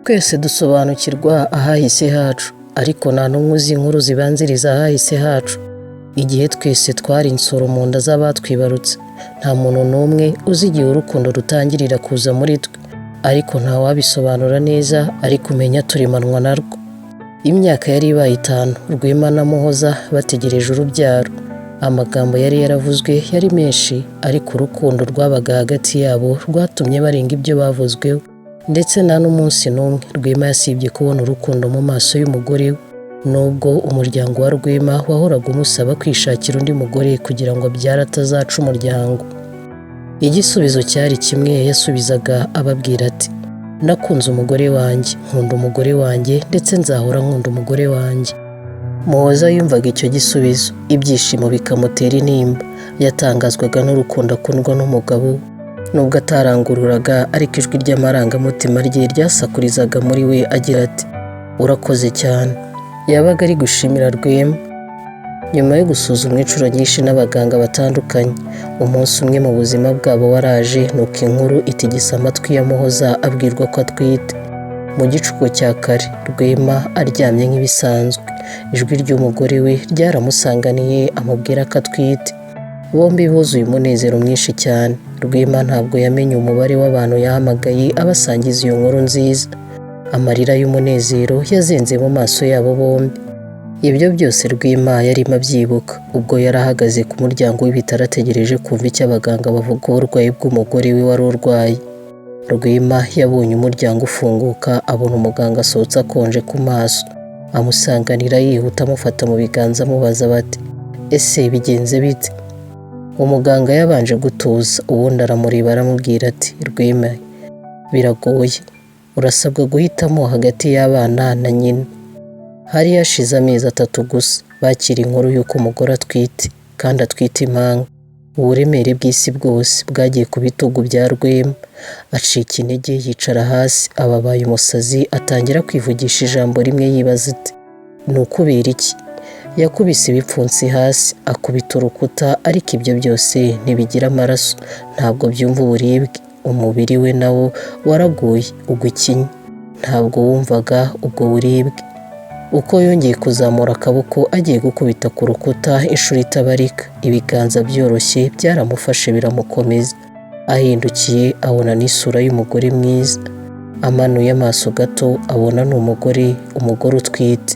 Twese dusobanukirwa ahahise hacu, ariko nta n'umwe uzi inkuru zibanziriza ahahise hacu. Igihe twese twari insoro mu nda z'abatwibarutse, nta muntu n'umwe uzi igihe urukundo rutangirira kuza muri twe, ariko ntawabisobanura neza, ariko umenya turimanwa narwo. Imyaka yari ibaye 5, Rwema na Muhoza bategereje urubyaro. Amagambo yari yaravuzwe yari menshi, ariko urukundo rwabaga hagati yabo rwatumye barenga ibyo bavuzweho. Ndetse nta n'umunsi n'umwe Rwema yasibye kubona urukundo mu maso y'umugore we. Nubwo umuryango wa Rwema wahoraga umusaba kwishakira undi mugore kugira ngo abyare atazaca umuryango. Igisubizo cyari kimwe yasubizaga ababwira ati: "Nakunze umugore wanjye, nkunda umugore wanjye, ndetse nzahora nkunda umugore wanjye." Muhoza yumvaga icyo gisubizo, ibyishimo bikamutera intimba. Yatangazwaga n'urukundo akundwa n'umugabo we. Nubwo atarangururaga, ariko ijwi ry'amarangamutima rye ryasakurizaga muri we agira ati: "Urakoze cyane." Yabaga ari gushimira Rwema. Nyuma yo gusuzumwa inshuro nyinshi n'abaganga batandukanye, umunsi umwe mu buzima bwabo waraje, nuko inkuru itigisa amatwi ya Muhoza, abwirwa ko atwite. Mu gicuku cya kare, Rwema aryamye nk'ibisanzwe, ijwi ry'umugore we ryaramusanganiye, amubwira ko atwite. Bombi buzuye umunezero mwinshi cyane. Rwema ntabwo yamenye umubare w'abantu yahamagaye abasangiza iyo nkuru nziza. Amarira y'umunezero yazenze mu maso yabo bombi. Ibyo byose Rwema yarimo abyibuka ubwo yari ahagaze ku muryango w'ibitaro, ategereje kumva icyo abaganga bavuga uburwayi bw'umugore we wari urwaye. Rwema yabonye umuryango ufunguka, abona umuganga asohotse akonje ku maso, amusanganira yihuta, amufata mu biganza, amubaza bati: "Ese bigenze bite?" Umuganga yabanje gutuza, ubundi aramureba, aramubwira ati: "Rwema, biragoye, urasabwa guhitamo hagati y'abana na nyina." Hari hashize amezi 3 gusa bakira inkuru y'uko umugore atwite, kandi atwite impanga. Uburemere bw'isi bwose bwagiye ku bitugu bya Rwema, acika intege, yicara hasi, ababaye umusazi, atangira kwivugisha ijambo rimwe, yibaza ati: "Ni ukubera iki?" Yakubise ibipfunsi hasi, akubita urukuta, ariko ibyo byose ntibigira amaraso, ntabwo byumva uburibwe. Umubiri we nawo waraguye ugwa ikinya, ntabwo wumvaga ubwo buribwe. Uko yongeye kuzamura akaboko agiye gukubita ku rukuta inshuro itabarika, ibiganza byoroshye byaramufashe, biramukomeza. Ahindukiye abona n'isura y'umugore mwiza. Amanuye amaso gato, abona ni umugore utwite.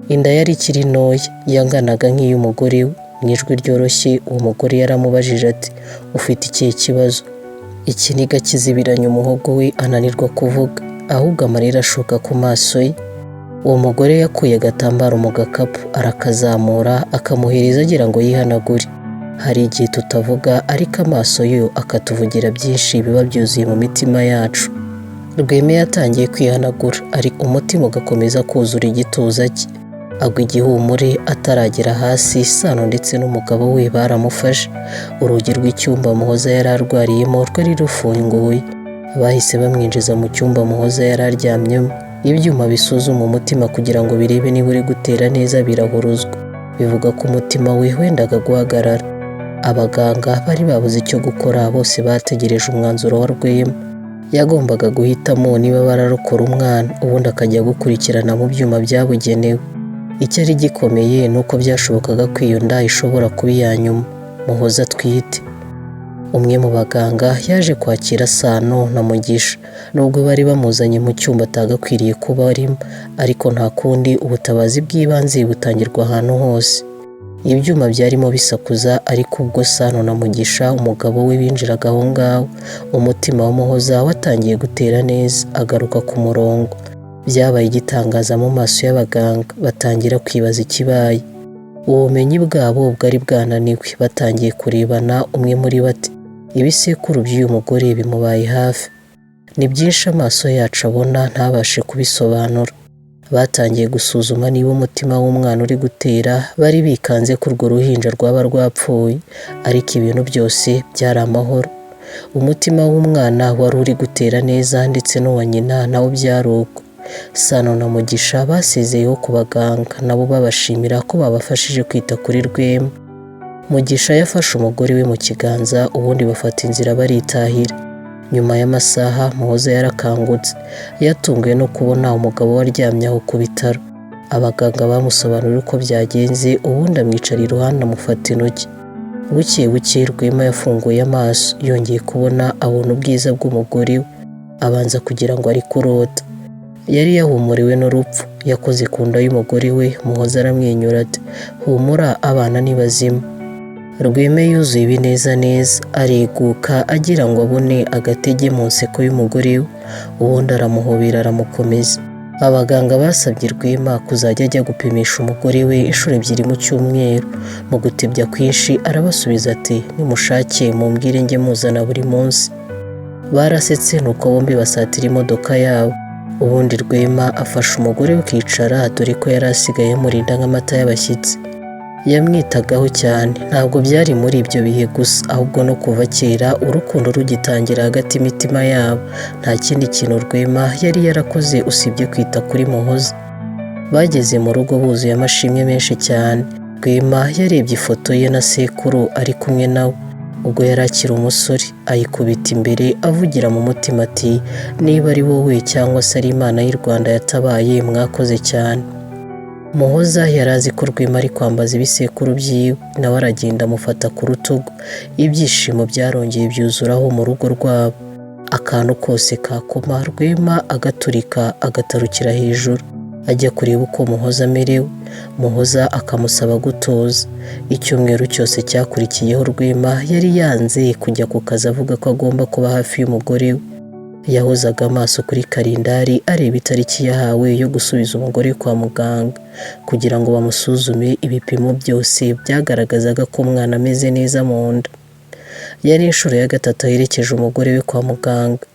Inda yari ikiri ntoya, yanganaga nk'iy'umugore we. Mu ijwi ryoroshye uwo mugore yaramubajije ati: "Ufite ikihe kibazo?" Ikiniga kizibiranya umuhogo we, ananirwa kuvuga, ahubwo amarira ashoka ku maso ye. Uwo mugore yakuye agatambaro mu gakapu, arakazamura, akamuhereza agira ngo yihanagure. Hari igihe tutavuga, ariko amaso yo akatuvugira byinshi biba byuzuye mu mitima yacu. Rweme yatangiye kwihanagura, ariko umutima ugakomeza kuzura igituza cye, agwa igihumure. Ataragera hasi, Sano ndetse n'umugabo we baramufashe. Urugi rw'icyumba Muhoza yari arwariyemo rwari rufunguye, bahise bamwinjiza mu cyumba Muhoza yari aryamyemo. Ibyuma bisuzuma umutima kugira ngo birebe niba uri gutera neza birahuruzwa, bivuga ko umutima we wendaga guhagarara. Abaganga bari babuze icyo gukora, bose bategereje umwanzuro wa Rwema. Yagombaga guhitamo niba bararokora umwana, ubundi akajya gukurikirana mu byuma byabugenewe. Icyari gikomeye ni uko byashobokaga ko iyo nda ishobora kuba iya nyuma Muhoza atwite. Umwe mu baganga yaje kwakira Sano na Mugisha, nubwo bari bamuzanye mu cyumba atagakwiriye kuba arimo, ariko nta kundi, ubutabazi bw'ibanze butangirwa ahantu hose. Ibyuma byarimo bisakuza, ariko ubwo Sano na Mugisha umugabo we binjiraga aho ngaho, umutima wa Muhoza watangiye gutera neza, agaruka ku murongo. Byabaye igitangaza mu maso y'abaganga, batangira kwibaza ikibaye. Ubumenyi bwabo bwari bwananiwe, batangiye kurebana, umwe muri bo ati: "Ibisekuru by'uyu mugore bimubaye hafi." Ni byinshi amaso yacu abona ntabashe kubisobanura. Batangiye gusuzuma niba umutima w'umwana uri gutera, bari bikanze ko urwo ruhinja rwaba rwapfuye, ariko ibintu byose byari amahoro. Umutima w'umwana wari uri gutera neza, ndetse n'uwa nyina nawo byari uko. Sano na Mugisha basezeyeho ku baganga, nabo babashimira ko babafashije kwita kuri Rwema. Mugisha yafashe umugore we mu kiganza, ubundi bafata inzira baritahira. Nyuma y'amasaha Muhoza yarakangutse, yatunguwe no kubona umugabo we aryamye aho ku bitaro. Abaganga bamusobanuriye uko byagenze, ubundi amwicara iruhande amufata intoki. Buke buke Rwema yafunguye amaso, yongeye kubona abona ubwiza bw'umugore we, abanza kugira ngo ari kurota. Yari yahumuriwe n'urupfu, yakoze ku nda y'umugore we, Muhoza aramwenyura ati "Humura abana ni bazima." Rwema yuzuye ibinezaneza, areguka agira ngo abone agatege mu nseko y'umugore we, ubundi aramuhobera aramukomeza. Abaganga basabye Rwema kuzajya ajya gupimisha umugore we inshuro ebyiri mu cyumweru. Mu gutebya kwinshi arabasubiza ati "Nimushake mumbwire njye muzana buri munsi." Barasetse nuko bombi basatira imodoka yabo. Ubundi Rwema afasha umugore we kwicara dore ko yari asigaye amurinda nk'amata y'abashyitsi. Yamwitagaho cyane, ntabwo byari muri ibyo bihe gusa, ahubwo no kuva kera urukundo rugitangira hagati y'imitima yabo. Nta kindi kintu Rwema yari yarakoze usibye kwita kuri Muhoza. Bageze mu rugo buzuye amashimwe menshi cyane. Rwema yarebye ifoto ye na sekuru ari kumwe nawe ubwo yari akiri umusore, ayikubita imbere avugira mu mutima ati "Niba ari wowe cyangwa se ari Imana y'u Rwanda yatabaye, mwakoze cyane." Muhoza yari azi ko Rwema ari kwambaza ibisekuru byiwe, nawe aragenda amufata ku rutugu. Ibyishimo byarongeye byuzuraho mu rugo rwabo. Akantu kose kakoma Rwema agaturika agatarukira hejuru, ajya kureba uko Muhoza amerewe. Muhoza akamusaba gutuza. Icyumweru cyose cyakurikiyeho Rwema yari yanze kujya ku kazi avuga ko agomba kuba hafi y'umugore we. Yahozaga amaso kuri kalendari areba itariki yahawe yo gusubiza umugore kwa muganga kugira ngo bamusuzume. Ibipimo byose byagaragazaga ko umwana ameze neza mu nda. Yari inshuro ya gatatu aherekeje umugore we kwa muganga.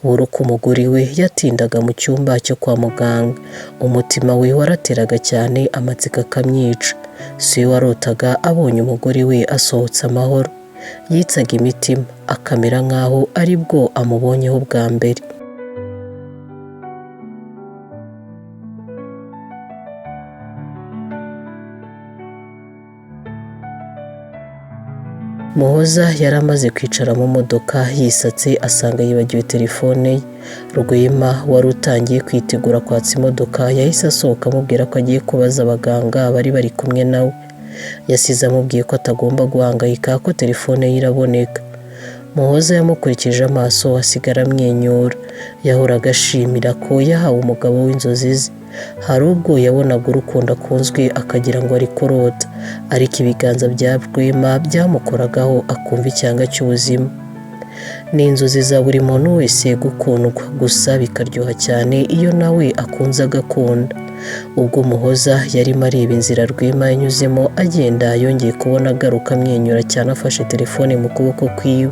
Buri uko umugore we yatindaga mu cyumba cyo kwa muganga, umutima we warateraga cyane, amatsiko akamwica. Si we warotaga abonye umugore we asohotse amahoro. Yitsaga imitima akamera nk'aho ari bwo amubonyeho bwa mbere. Muhoza yari amaze kwicara mu modoka yisatse asanga yibagiwe telefone ye. Rwema wari utangiye kwitegura kwatsa imodoka yahise asohoka amubwira ko agiye kubaza abaganga bari bari kumwe nawe. Yasize amubwiye ko atagomba guhangayika ko telefone ye iraboneka. Muhoza yamukurikije amaso asigara amwenyura. Yahoraga ashimira ko yahawe umugabo w'inzozi ze. Hari ubwo yabonaga urukundo akunzwe akagira ngo ari kurota, ariko ibiganza bya Rwema byamukoragaho akumva icyanga cy'ubuzima. Ni inzozi za buri muntu wese gukundwa, gusa bikaryoha cyane iyo nawe akunze agakunda. Ubwo Muhoza yarimo areba inzira Rwema yanyuzemo agenda, yongeye kubona agaruka amwenyura cyane afashe telefone mu kuboko kwiwe.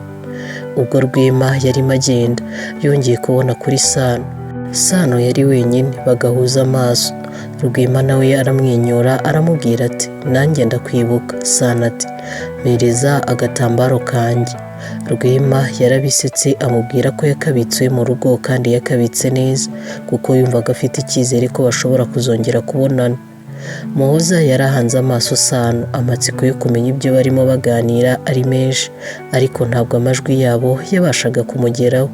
Ubwo Rwema yarimo agenda, yongeye kubona kuri Sano. Sano yari wenyine, bagahuza amaso. Rwema nawe aramwenyura aramubwira ati "Nanjye ndakwibuka." Sano ati "Mpereza agatambaro kanjye." Rwema yarabisetse amubwira ko yakabitswe mu rugo kandi yakabitse neza, kuko yumvaga afite icyizere ko bashobora kuzongera kubonana. Muhoza yarahanze amaso Sano, amatsiko yo kumenya ibyo barimo baganira ari menshi, ariko ntabwo amajwi yabo yabashaga kumugeraho.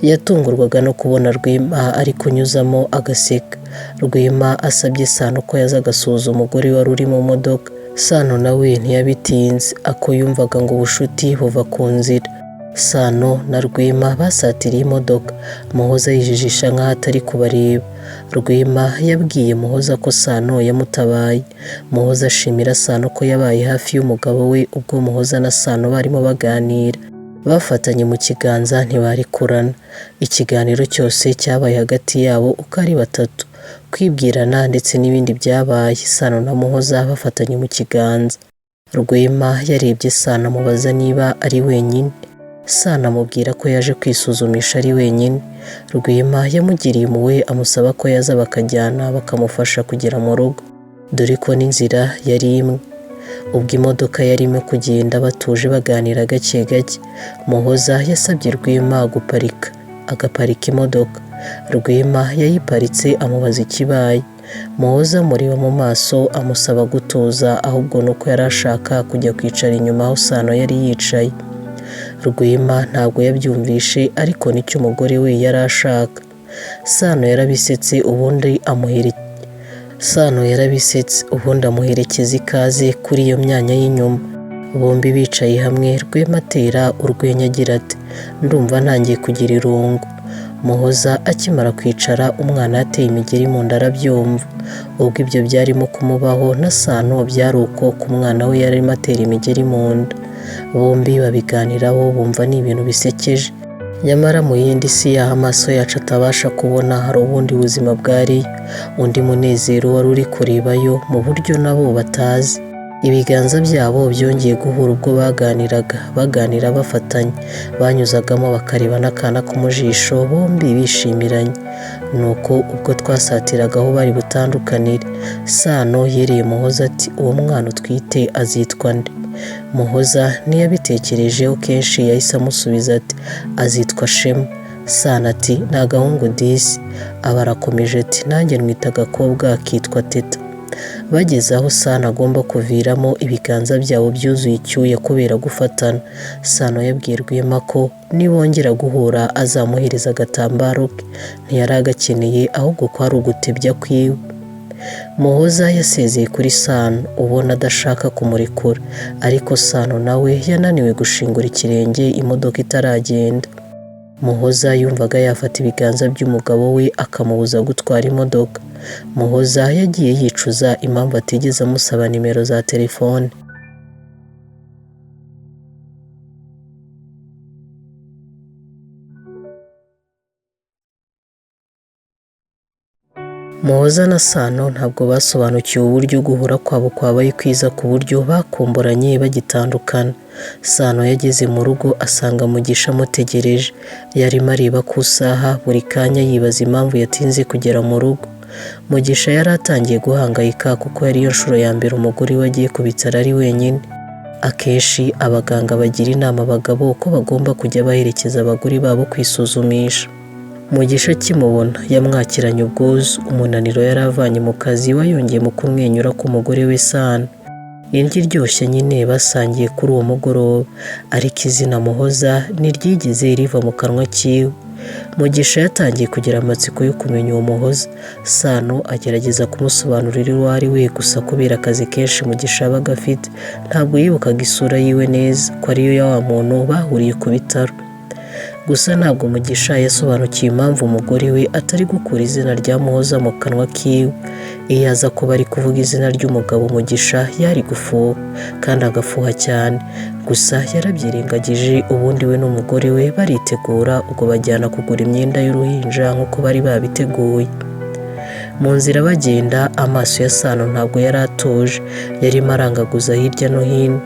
Yatungurwaga no kubona Rwema ari kunyuzamo agaseka. Rwema asabye Sano ko yaza agasuhuza umugore wari uri mu modoka. Sano nawe ntiyabitinze, ako yumvaga ngo ubushuti buva ku nzira. Sano na Rwema basatiriye imodoka, Muhoza yijijisha nk'aho atari kubareba. Rwema yabwiye Muhoza ko Sano yamutabaye. Muhoza ashimira Sano ko yabaye hafi y'umugabo we ubwo Muhoza na Sano barimo baganira. Bafatanye mu kiganza ntibarekurana. Ikiganiro cyose cyabaye hagati yabo uko ari batatu, kwibwirana ndetse n'ibindi byabaye. Sano na Muhoza bafatanye mu kiganza. Rwema yarebye Sano amubaza niba ari wenyine. Sano amubwira ko yaje kwisuzumisha ari wenyine. Rwema yamugiriye impuhwe amusaba ko yaza bakajyana bakamufasha kugera mu rugo, dore ko n'inzira yari imwe. Ubwo imodoka yarimo kugenda batuje baganira gake gake, Muhoza yasabye Rwema guparika, agaparika imodoka. Rwema yayiparitse amubaza ikibaye. Muhoza amureba mu maso amusaba gutuza, ahubwo nuko yari ashaka kujya kwicara inyuma aho Sano yari yicaye. Rwema ntabwo yabyumvishe ariko nicyo umugore we yari ashaka. Sano yarabisetse ubundi amuherekeza ikaze kuri iyo myanya y'inyuma. Bombi bicaye hamwe, Rwema atera urwenya agira ati ndumva ntangiye kugira irungu. Muhoza akimara kwicara umwana yateye imigeri mu nda arabyumva. Ubwo ibyo byarimo kumubaho na Sano byari uko ku mwana we yarimo atera imigeri mu nda. Bombi babiganiraho bumva ni ibintu bisekeje. Nyamara mu yindi si y'aho amaso yacu atabasha kubona hari ubundi buzima bwariyo, undi munezero wari uri kurebayo mu buryo nabo batazi. Ibiganza byabo byongeye guhura ubwo baganiraga, baganira bafatanye, banyuzagamo bakareba n'akana ko mu jisho bombi bishimiranye. Nuko ubwo twasatiraga aho bari butandukanire, Sano yereye Muhoza ati uwo mwana utwite azitwa nde? Muhoza ntiyabitekerejeho kenshi yahise amusubiza ati azitwa Shema. Sano ati ni agahungu disi. Aba arakomeje ati nanjye nwita agakobwa kitwa Teta. Bageze aho Sano agomba kuviramo ibiganza byabo byuzuye icyuya kubera gufatana. Sano yabwiye Rwema ko nibongera guhura azamuhereza agatambaro ke. Ntiyari agakeneye ahubwo ko ari ugutebya kwiwe. Muhoza yasezeye kuri Sano ubona adashaka kumurekura, ariko Sano nawe yananiwe gushingura ikirenge imodoka itaragenda. Muhoza yumvaga yafata ibiganza by'umugabo we akamubuza gutwara imodoka. Muhoza yagiye yicuza impamvu atigeze amusaba nimero za telefone. Muhoza na Sano ntabwo basobanukiwe uburyo guhura kwabo kwabaye kwiza ku buryo bakumburanye bagitandukana. Sano yageze mu rugo asanga Mugisha amutegereje. Yarimo areba ku isaha buri kanya yibaza impamvu yatinze kugera mu rugo. Mugisha yari atangiye guhangayika kuko yari yo nshuro ya mbere umugore we agiye ku bitaro ari wenyine. Akenshi abaganga bagira inama abagabo ko bagomba kujya baherekeza abagore babo kwisuzumisha. Mugisha akimubona yamwakiranye ubwuzu, umunaniro yari avanye mu kazi wayongeye mu kumwenyura k'umugore we Sano. Indyo iryoshye nyine basangiye kuri uwo mugoroba, ariko izina Muhoza ntiryigeze riva mu kanwa kiwe. Mugisha yatangiye kugira amatsiko yo kumenya uwo Muhoza. Sano agerageza kumusobanurira uwo ari we, gusa kubera akazi kenshi Mugisha yabaga afite ntabwo yibukaga isura yiwe neza ko ariyo ya wa muntu bahuriye ku bitaro. Gusa ntabwo Mugisha yasobanukiwe impamvu umugore we atari gukura izina rya Muhoza mu kanwa kiwe. Iyo aza kuba ari kuvuga izina ry'umugabo Mugisha yari gufuha kandi agafuha cyane. Gusa yarabyirengagije, ubundi we n'umugore we baritegura ubwo bajyana kugura imyenda y'uruhinja nk'uko bari babiteguye. Mu nzira bagenda amaso ya Sano ntabwo yari atuje, yarimo arangaguza hirya no hino.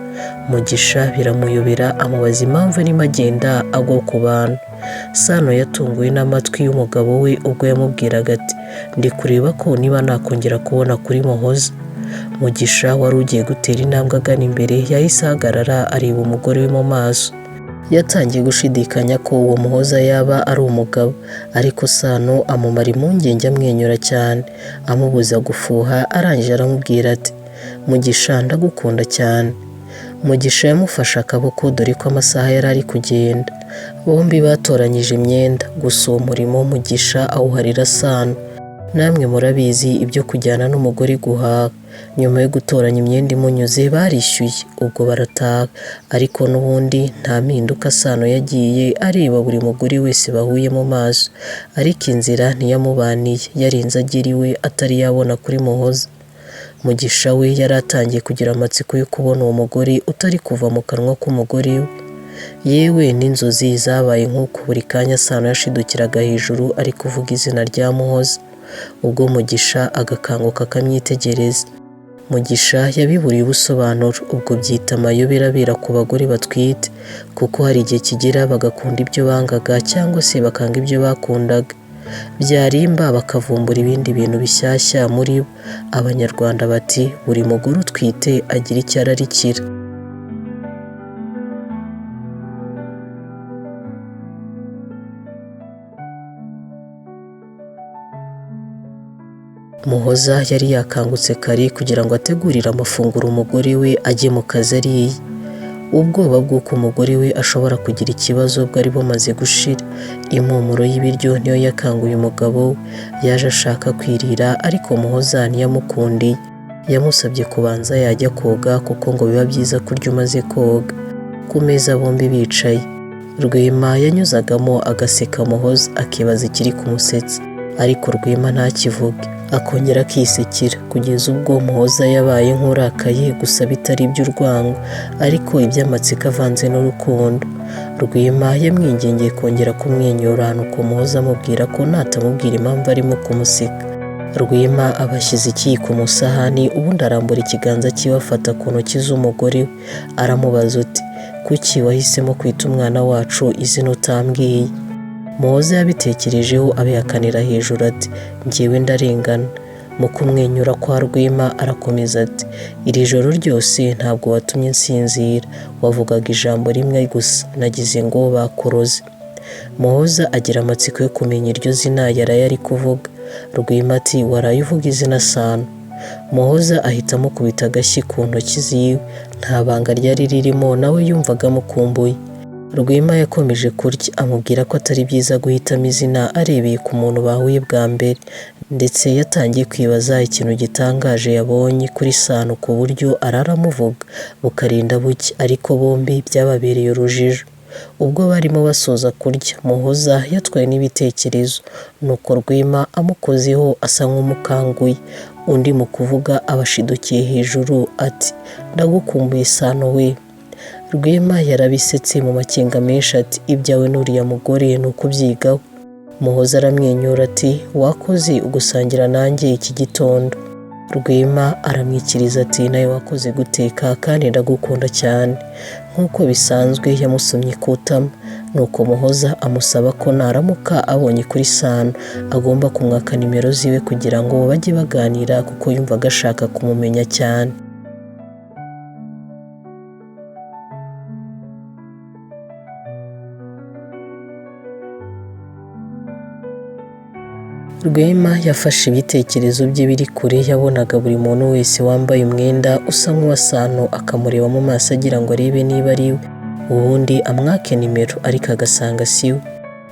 Mugisha biramuyobera amubaza impamvu arimo agenda agwa ku bantu. Sano yatunguwe n'amatwi y'umugabo we ubwo yamubwiraga ati ndi kureba ko niba nakongera kubona kuri Muhoza. Mugisha wari ugiye gutera intambwe agana imbere yahise ahagarara areba umugore we mu maso. Yatangiye gushidikanya ko uwo Muhoza yaba ari umugabo, ariko Sano amumara impungenge amwenyura cyane, amubuza gufuha, arangije aramubwira ati Mugisha ndagukunda cyane. Mugisha yamufashe akaboko dore ko amasaha yari ari kugenda. Bombi batoranyije imyenda, gusa uwo murimo Mugisha awuharira Sano. Namwe murabizi ibyo kujyana n'umugore guhaha. Nyuma yo gutoranya imyenda imunyuze barishyuye, ubwo barataha. Ariko n'ubundi nta mpinduka Sano yagiye areba buri mugore wese bahuye mu maso. Ariko inzira ntiyamubaniye, yarinze agera iwe atari yabona kuri Muhoza. Mugisha we yari atangiye kugira amatsiko yo kubona uwo mugore utari kuva mu kanwa k'umugore we. Yewe n'inzozi zabaye nk'uko buri kanya Sano yashidukiraga hejuru ari kuvuga izina rya Muhoza. Ubwo Mugisha agakanguka akamwitegereza. Mugisha yabiburiye ubusobanuro, ubwo byita amayobera abera ku bagore batwite, kuko hari igihe kigera bagakunda ibyo bangaga cyangwa se bakanga ibyo bakundaga. Byarimba bakavumbura ibindi bintu bishyashya muri bo. Abanyarwanda bati buri mugore utwite agira icyo ararikira. Muhoza yari yakangutse kare kugira ngo ategurire amafunguro umugore we ajye mu kazi ariye. Ubwoba bw'uko umugore we ashobora kugira ikibazo bwari bumaze gushira. Impumuro y'ibiryo niyo yakanguye umugabo we. Yaje ashaka kwirira ariko Muhoza ntiyamukundiye. Yamusabye kubanza yajya koga kuko ngo biba byiza kurya umaze koga. Ku meza bombi bicaye, Rwema yanyuzagamo agaseka Muhoza akibaza ikiri kumusetsa, ariko Rwema ntakivuge, akongera akisekera kugeza ubwo Muhoza yabaye nk'urakaye, gusa bitari iby'urwango ariko iby'amatsiko avanze n'urukundo. Rwema yamwingingiye kongera kumwenyura, nuko Muhoza amubwira ko natamubwira impamvu arimo kumuseka. Rwema abashyize ikiyiko mu isahani, ubundi arambura ikiganza cyiwe afata ku ntoki z'umugore we, aramubaza uti: "Kuki wahisemo kwita umwana wacu izina utambwiye?" Muhoza yabitekerejeho abihakanira hejuru ati: "Njyewe ndarengana." Mu kumwenyura kwa Rwema arakomeza ati: "Iri joro ryose ntabwo watumye nsinzira, wavugaga ijambo rimwe gusa, nagize ngo bakuroze." Muhoza agira amatsiko yo kumenya iryo zina yaraye ari kuvuga. Rwema ati: "Waraye uvuga izina Sano." Muhoza ahita amukubita agashyi ku ntoki ziwe, nta banga ryari ririmo, nawe yumvaga amukumbuye. Rwema yakomeje kurya amubwira ko atari byiza guhitamo izina arebeye ku muntu bahuye bwa mbere, ndetse yatangiye kwibaza ikintu gitangaje yabonye kuri Sano ku buryo arara amuvuga bukarinda bucya, ariko bombi byababereye urujijo. Ubwo barimo basoza kurya, Muhoza yatwawe n'ibitekerezo, nuko Rwema amukozeho asa nk'umukanguye, undi mu kuvuga abashidukiye hejuru ati: "Ndagukumbuye Sano we." Rwema yarabisetse mu makenga menshi ati: "Ibyawe n'uriya mugore ni ukubyigaho." Muhoza aramwenyura ati: "Wakoze ugusangira nanjye iki gitondo." Rwema aramwikiriza ati: "Nawe wakoze guteka kandi ndagukunda cyane." Nk'uko bisanzwe yamusomye ku itama, nuko Muhoza amusaba ko naramuka abonye kuri Sano agomba kumwaka nimero ziwe kugira ngo bajye baganira kuko yumvaga ashaka kumumenya cyane. Rwema yafashe ibitekerezo bye biri kure, yabonaga buri muntu wese wambaye umwenda usa nk'uwa Sano akamureba mu maso agira ngo arebe niba ari we, ubundi amwake nimero ariko agasanga si we.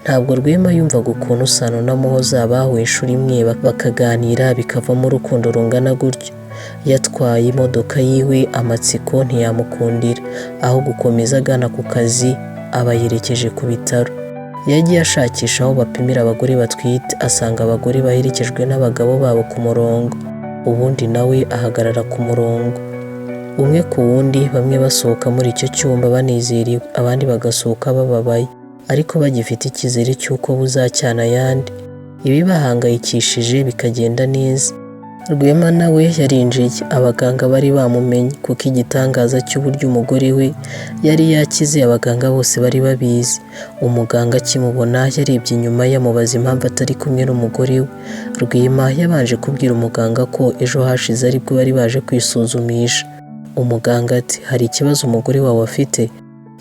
Ntabwo Rwema yumvaga ukuntu Sano na Muhoza bahuye inshuro imwe bakaganira bikavamo urukundo rungana gutyo. Yatwaye imodoka yiwe amatsiko ntiyamukundira, aho gukomeza agana ku kazi aba yerekeje ku bitaro. Yagiye ashakisha aho bapimira abagore batwite, asanga abagore baherekejwe n'abagabo babo ku murongo, ubundi nawe ahagarara ku murongo. Umwe ku wundi bamwe basohoka muri icyo cyumba banezerewe, abandi bagasohoka bababaye, ariko bagifite icyizere cy'uko buzacyana ayandi, ibibahangayikishije bikagenda neza. Rwema nawe yarinjiye, abaganga bari bamumenye kuko igitangaza cy'uburyo umugore we yari yakize abaganga bose bari babizi. Umuganga akimubona yarebye inyuma yamubaza impamvu atari kumwe n'umugore we. Rwema yabanje kubwira umuganga ko ejo hashize aribwo bari baje kwisuzumisha. Umuganga ati: "Hari ikibazo umugore wawe afite?"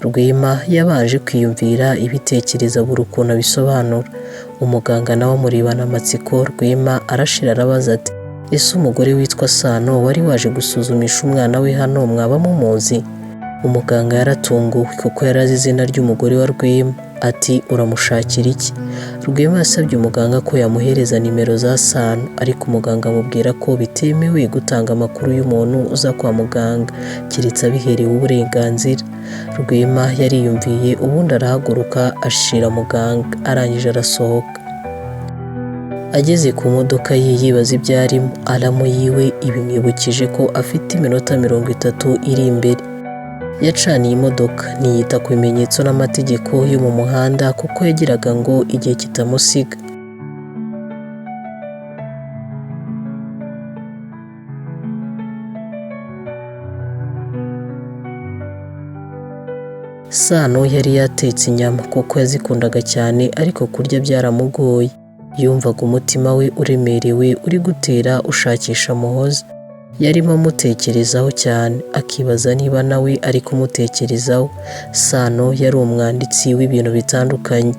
Rwema yabanje kwiyumvira ibitekerezo abura ukuntu abisobanura. Umuganga nawe amurebana amatsiko. Rwema arashira arabaza ati: "Ese umugore witwa Sano wari waje gusuzumisha umwana we hano mwaba mumuzi?" Umuganga yaratunguwe kuko yari azi izina ry'umugore wa Rwema. Ati: "Uramushakira iki?" Rwema yasabye umuganga ko yamuhereza nimero za Sano, ariko umuganga amubwira ko bitemewe gutanga amakuru y'umuntu uza kwa muganga keretse abiherewe uburenganzira. Rwema yariyumviye ubundi arahaguruka ashira muganga, arangije arasohoka. Ageze ku modoka ye yibaza ibyo arimo, alamu yiwe ibimwibukije ko afite iminota 30 iri imbere. Yacaniye imodoka ntiyita ku bimenyetso n'amategeko yo mu muhanda kuko yagiraga ngo igihe kitamusiga. Sano yari yatetse inyama kuko yazikundaga cyane, ariko kurya byaramugoye. Yumvaga umutima we uremerewe uri gutera ushakisha Muhoza. Yarimo amutekerezaho cyane, akibaza niba nawe ari kumutekerezaho. Sano yari umwanditsi w'ibintu bitandukanye,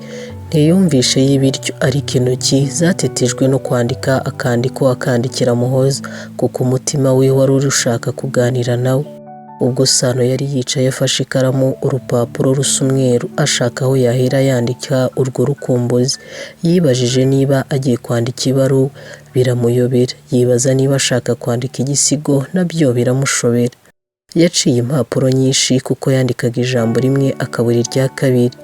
ntiyumvishe y'ibiryo, ariko intoki zatetejwe no kwandika akandiko akandikira Muhoza kuko umutima we wari ushaka kuganira nawe. Ubwo Sano yari yicaye afashe ikaramu, urupapuro rusa umweru, ashaka aho yahera yandika urwo rukumbuzi. Yibajije niba agiye kwandika ibaruwa, biramuyobera. Yibaza niba ashaka kwandika igisigo, nabyo biramushobera. Yaciye impapuro nyinshi kuko yandikaga ijambo rimwe akabura irya kabiri.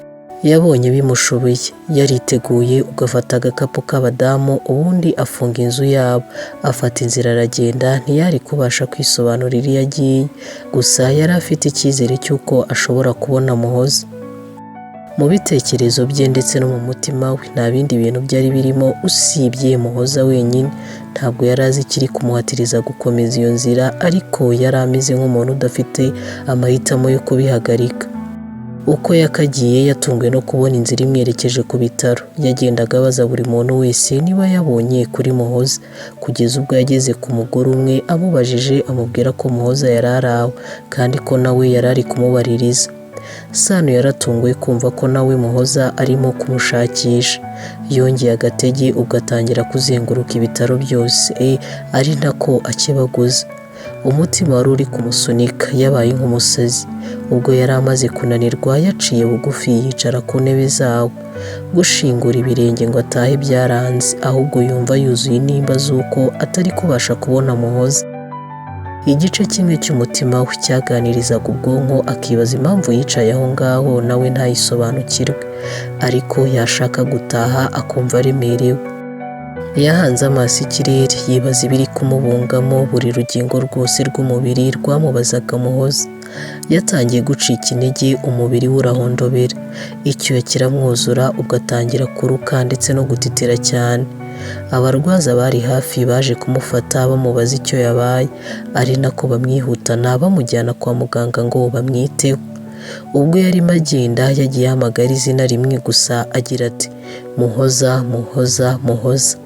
Yabonye bimushoboye, yariteguye ubwo afata agakapu k'abadamu ubundi afunga inzu yabo, afata inzira aragenda. Ntiyari kubasha kwisobanurira iyo agiye, gusa yari afite icyizere cy'uko ashobora kubona Muhoza. Mu bitekerezo bye ndetse no mu mutima we nta bindi bintu byari birimo usibye Muhoza wenyine. Ntabwo yari azi ikiri kumuhatiriza gukomeza iyo nzira, ariko yari ameze nk'umuntu udafite amahitamo yo kubihagarika. Uko yakagiye yatunguwe no kubona inzira imwerekeje ku bitaro. Yagendaga abaza buri muntu wese niba yabonye kuri Muhoza, kugeza ubwo yageze ku mugore umwe amubajije amubwira ko Muhoza yari ari aho kandi ko nawe yari ari kumubaririza. Sano yaratunguwe kumva ko nawe Muhoza arimo kumushakisha. Yongeye agatege ubwo atangira kuzenguruka ibitaro byose ari nako akebaguza. Umutima wari uri kumusunika, yabaye nk'umusazi. Ubwo yari amaze kunanirwa yaciye bugufi yicara ku ntebe zawo. Gushingura ibirenge ngo atahe byaranze, ahubwo yumva yuzuye intimba z'uko atari kubasha kubona Muhoza. Igice kimwe cy'umutima we cyaganirizaga ubwonko akibaza impamvu yicaye aho ngaho nawe ntayisobanukirwe, ariko yashaka gutaha akumva aremerewe. Yahanze amaso ikirere yibaza ibiri kumubungamo, buri rugingo rwose rw'umubiri rwamubazaga Muhoza. Yatangiye gucika intege, umubiri we urahondobera, icyuya kiramwuzura, ubwo atangira kuruka ndetse no gutitira cyane. Abarwaza bari hafi baje kumufata bamubaza icyo yabaye, ari nako bamwihutana bamujyana kwa muganga ngo bamwiteho. Ubwo yarimo agenda yagiye ahamagara izina rimwe gusa agira ati: "Muhoza, Muhoza, Muhoza."